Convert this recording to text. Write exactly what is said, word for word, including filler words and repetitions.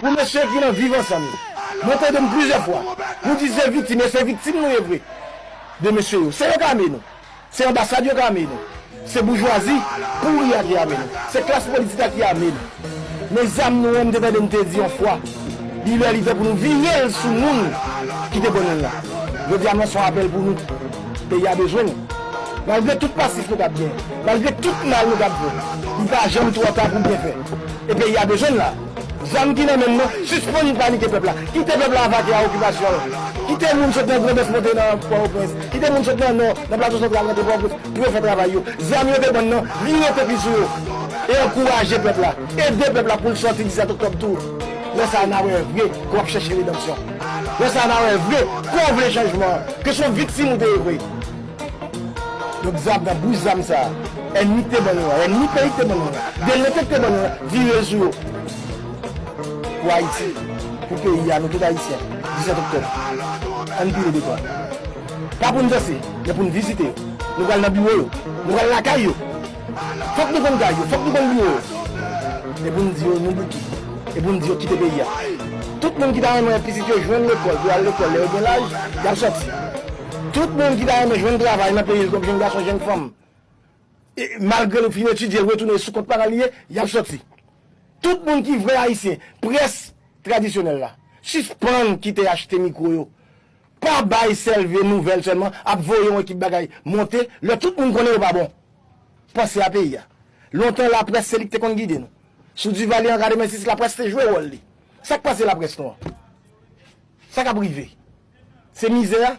Pou mesye ki nan Viv Ansanm yo, mwen tande m plizyè fwa, nou di se viktim, e se viktim nou ye vre. De mesye yo, se yo k ame nou. Se anbasad yo k ame nou. Se boujwazi pouri a ki ame nou. Se klas politik la ki ame nou. Men zam nou an, m te tande m te di yon fwa, li lè li tan pou nou vire l sou moun ki te ban nou l la. Jodi a, m lanse yon apèl pou nou. Peyi a bezwen nou. Malgre tout pasif nou t ap gen, malgre tout mal nou t ap fè, li pa janm twò ta pou byen fè. E peyi a bezwen n la. Zam ki nan men n nan, sispann panike pèp la. Kite pèp la avake a okipasyon yo. Kite moun sot nan Grandans monte nan Pòtoprens. Kite moun sot nan Nò, nan Plato Santral rantre Pòtoprens pou yo fè travay yo. Zam yo te ban n nan, vire topi sou yo. E ankouraje pèp la. Ede pèp la pou l sòti disèt oktòb tou. Lè sa a, n a wè vre ke w ap chèche redanmsyon. Lè sa a, n a wè vre ke w vle chanjman an, ke se yon viktim ou te ye vre. Donk, zam nan, bouch zam sa a, ènmi k te ban nou an, ènmi peyi k te ban nou an, delante k te ban nou an, vire l sou yo. Pou Ayiti, pou peyi a, nou tout Ayisyen, disèt oktòb, ann pile de bwa. Pa pou n danse, men pou n vizite yo. Nou pral nan biwo yo, nou pral lakay yo. Fòk nou konn kay yo, fòk nou konn biwo yo. E pou n di yo, nou bouke. E pou n di yo, kite peyi a. Tout moun ki ta renmen wè pitit yo jwenn lekòl, pou y al lekòl, lè yo gen laj, y ap sòti. Tout moun ki ta renmen jwenn travay nan peyi l, kòm jenn gason, jenn fanm, e malgre l fin etidye, l retounen sou kont paran l li ye, y ap sòti. Tout moun ki vrè Ayisyen, près tradisyonèl la, sispann kite achte mikwo yo. Pa bay sèlve nouvèl sèlman, ap voye yon ekip bagay monte, lè tout moun konnen yo pa bon. Panse a peyi a. Lontan, laprès se li ki te konn gide nou. Sou Duvalier an katrevensis, laprès te jwe wòl li. Sa k pase laprès nou an? Sa k ap rive? Se mizè a,